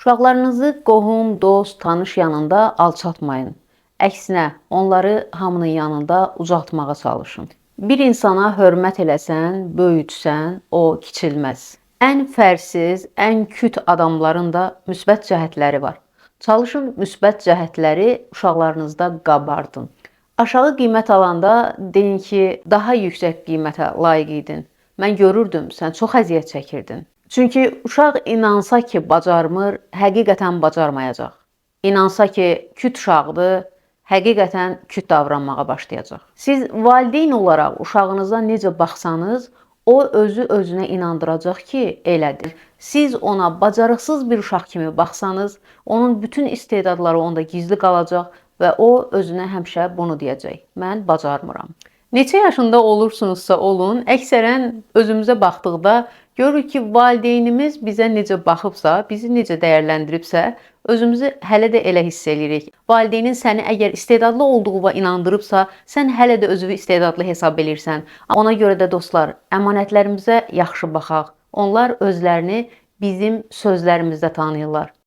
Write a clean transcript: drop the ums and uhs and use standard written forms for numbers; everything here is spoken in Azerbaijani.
Uşaqlarınızı qohum, dost, tanış yanında alçaltmayın. Əksinə, onları hamının yanında ucaltmağa çalışın. Bir insana hörmət eləsən, böyütsən, o kiçilməz. Ən fərsiz, ən küt adamların da müsbət cəhətləri var. Çalışın müsbət cəhətləri uşaqlarınızda qabardın. Aşağı qiymət alanda deyin ki, daha yüksək qiymətə layiq idin. Mən görürdüm, sən çox əziyyət çəkirdin. Çünki uşaq inansa ki, bacarmır, həqiqətən bacarmayacaq. İnansa ki, küt uşaqdır, həqiqətən küt davranmağa başlayacaq. Siz valideyn olaraq uşağınıza necə baxsanız, o özü özünə inandıracaq ki, elədir. Siz ona bacarıqsız bir uşaq kimi baxsanız, onun bütün istedadları onda gizli qalacaq və o özünə həmişə bunu deyəcək: Mən bacarmıram. Neçə yaşında olursunuzsa olun, əksərən özümüzə baxdıqda görürük ki, valideynimiz bizə necə baxıbsa, bizi necə dəyərləndiribsə, özümüzü hələ də elə hiss eləyirik. Valideynin səni əgər istedadlı olduğuna inandırıbsa, sən hələ də özünü istedadlı hesab eləyirsən. Ona görə də dostlar, əmanətlərimizə yaxşı baxaq. Onlar özlərini bizim sözlərimizdə tanıyırlar.